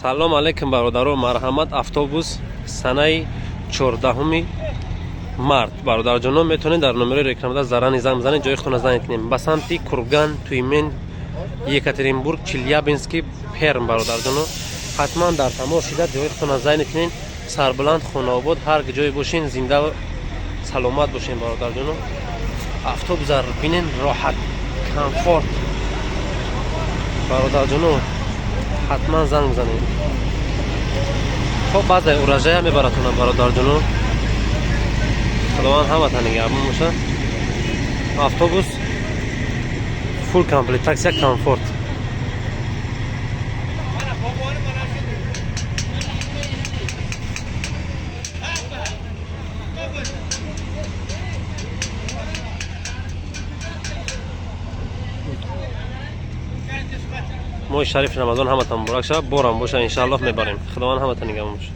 Салом алейкум, бародаро. Марҳамат, автобус санаи 14 март. Бародарҷоно, метавонед дар номерои рекламада заранее занг бизанед, ҷои худтона занг кунем. Ба самти Курган, Тюмень, Екатеринбург, Челябинск, Перм. Бародарҷоно, ҳатман дар тамос шида, ҷои худтона занг кунед. Сарбуланд, хонаобод, ҳар ҷое бошен, зинда саломат бошен. Бародарҷоно, автобусар бинен, роҳат, комфорт. Бародарҷоно, ҳатман занг бизанед. Хоб, баъзе урожая мебаратона. Бародарҷоно, худованд ҳаматан нигаҳбон боша. Автобус фулл комплектация, комфорт. Моҳи шарифи Рамазон ҳаматон муборак шавад. Борам боша, иншааллоҳ, мебарем. Худованд ҳаматон нигаҳбон боша.